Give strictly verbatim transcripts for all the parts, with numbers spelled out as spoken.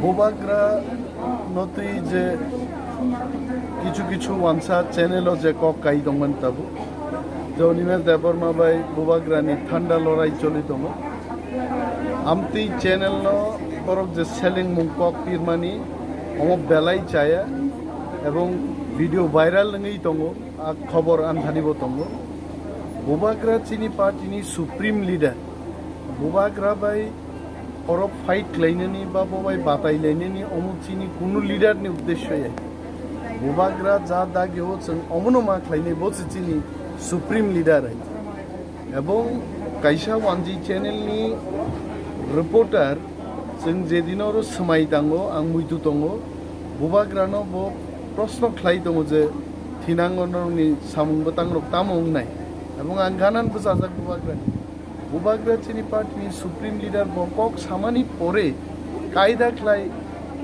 Bubagra no twi je kichu kichu wansa channel o je kok kai tongmani tabuk, je Animesh Debbarma bai Bubagra ni thanda lorai choli tongo. Amtwi channel no borok je seleng mung kok pirmani omo belai chaya ebong video viral wngwi tongo, a khobor anthani bo tongo. Bubagra chini party ni supreme leader, Bubagra bai oro fight khlainani ba bo bai batai lainani omo chini kunu leader ni uddesho ya. Bubagra ja dagi o chwng omono ma khlainai bo se chini supreme leader hai. Ebong kaisa Wanji channel ni reporter chwng jedino oro swmai tango ang muitu tongo Bubagra no bo proshno khlai tongo je thinango norokni samung bwtang rok tamo wngnai ebong ang ganan bwchajak Bubagra ni. Bubagra chini party ni supreme leader bo kok samani pore kaida khlai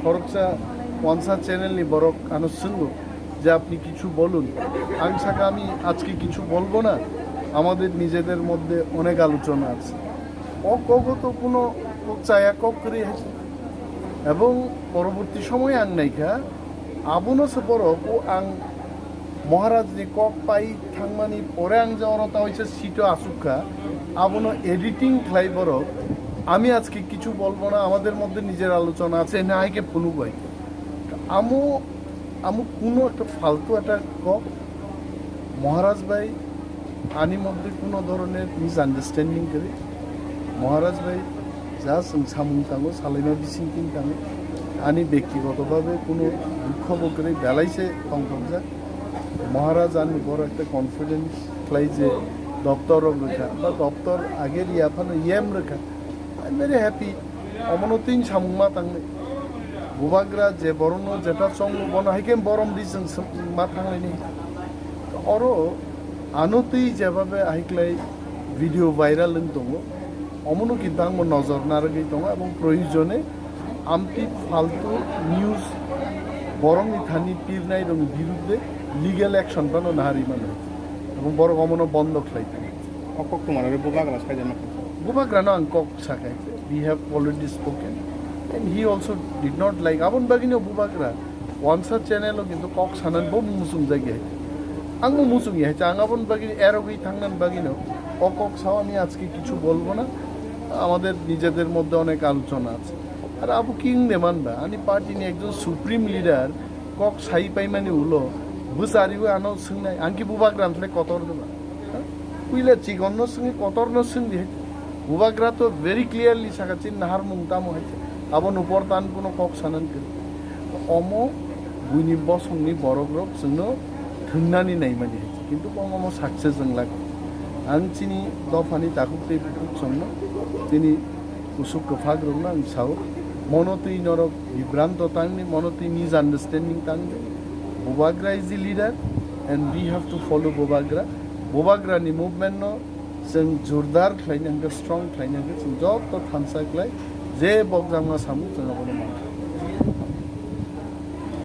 khoroksa wansa channel ni borok ano swngo je apni kichu bolun. Ang saka ami ajke kichu bolbo na, amader nijeder moddhe onek alochona ache. O kogo to kuno kok chaya kok kwrwi hai. Ebong poroborti somoy ang naikha, abono se borok o ang Maharaj ni kok pai thangmani pore ang je oro ta waisa seat o asuk kha, abono editing khlai borok, "Ami ajke kichu bolbo na, amader moddhe nijer alochona ache," hwnwi hai khe phunuk bai. Amo, amo kuno ekta faltu ekta kok, Maharaj bai ani moddhe kuno dhoroner misunderstanding kwrwi. Maharaj bai just wng samung tango, salaima bising tin tango. Ani bektigoto bhabe kuno dukho bo kwrwi, belai se tongthokjak. Maharaj ani borok ekta confidence khlai je doptor rok rwkha, ba doptor age riya phano yem rwkha. I'm very happy. Omono twi samung ma tangnai. Bubagra je borokno jeta chongo bono hai khe borom di chwng sw-, ma thanglaini. Oro ano twi jebabe ahiklai video viral wng tongo. Omono kintu ang bo nojor narwgwi tongo ebong proyojone amtwi faltu news borokni thani pirnai rokni birudde legal action phano nahari mano. Ebong borok omono bondo khlai thani. O kok tongmani Bubagra saida nokha. Bubagrano ang kok sakai. We have already spoken. And he also did not like. Abon bagino Bubagra. Wansa channel o kintu kok sanan bo muchung jagya. Ang bo muchung ya. Ang abon bagini erogwi thangnan bagino. O kok sao ami ajke kichu bolbo na. Amader nijeদের মধ্যে অনেক আলোচনা আছে. আর আবু কিং দেমান বা, ani party ni ekjon supreme leader kok sai paimani ulo. Bwchari o ano swngnai. Ang ki Bubagra ntle kotor deba. Puila chikonno swngwi kotorno swngdi. Bubagra to very clearly saka chini naharmung tamo hai. Abo nupor tan kuno kok sanan kwrwi. Omo buini bosongni borokrok chwngno thwngnani naimani hai. Kintu omo omo success wnglak. Ang chini dophani takhuk tei bukhuk chwngno chini kusuk kwphak rokno ang sao, mono twi norok bibranto tangni, mono twi misunderstanding tangni. Bubagra is the leader and we have to follow Bubagra. Bubagra ni movement no chwng jordar khlaina hwnkhe, strong khlaina hwnkhe chwng joto thansa khlai, je bokjakma samung chwng abono mangkha.